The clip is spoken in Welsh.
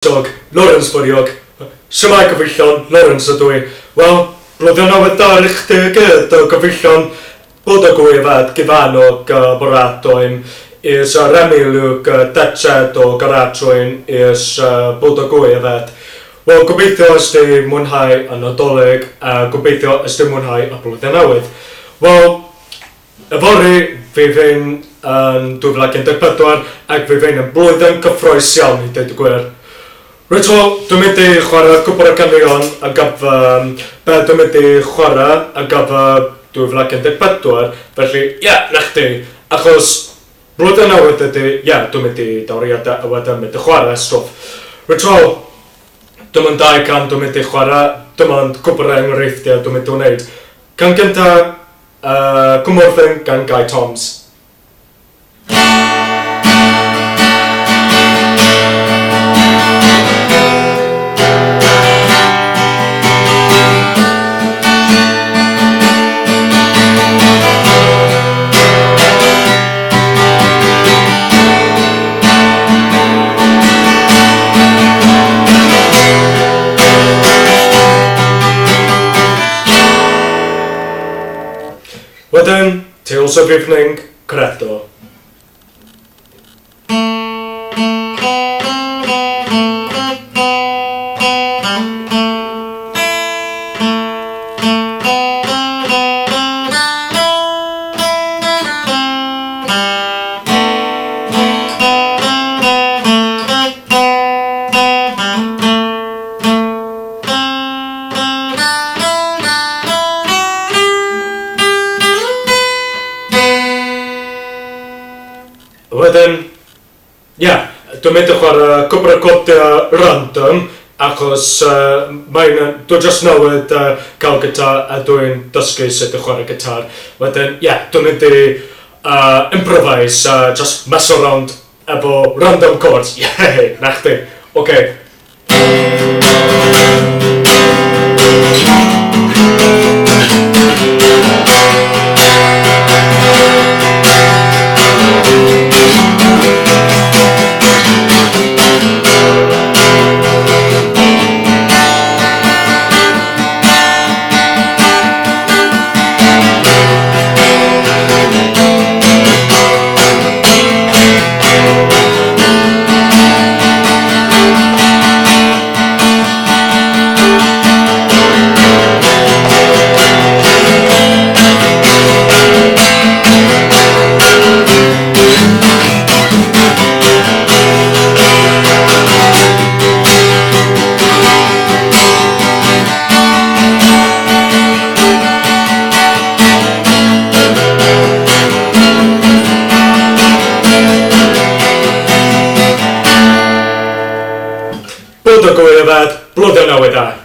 Dog, Lawrence Bwriog. Shwmae gyfeillion, Lawrence ydw i. Wel, blwyddyn newydd dda i chdi i gyd, gyfeillion. Boldog új évet kívánok, barátaim, és reméljük tetszett a karácsony, és boldog új évet. Wel, gobeithio ys di mwynhau y Nadolig, a gobeithio ys di mwynhau y blwyddyn newydd. Wel, yfory fydd hyn yn 2014 ac fydd hyn yn blwyddyn cyffrous iawn i dweud y gwir. Reit wel, dwi'n mynd i chwarae cwpl o caneuon ar gyfer be dwi'n mynd i chwarae ar gyfer 2014, felly ie, yeah, na chdi, achos blwyddyn newydd ydy, ie, yeah, dwi'n mynd i doriadau a wedyn mynd i chwarae stwff. Reit wel, dim ond dau can dwi'n mynd i chwarae, dim ond cwpl o enghreifftiau dwi'n mynd i wneud. Can gynta, Cwmorthin gan Guy Toms. Wedyn, Tales of Evening, Credo. Wedyn, ie, yeah, dwi'n mynd i chwarae cwpl o codiau random, achos mae'n, dwi'n just newydd cael gitar a dwi'n dysgu sut i chwarae gitar. Wedyn, ie, yeah, dwi'n mynd i improvise, just mess around efo random chords. Yeah, na chdi. Oce. Okay. Boldog új évet, blwyddyn newydd dda.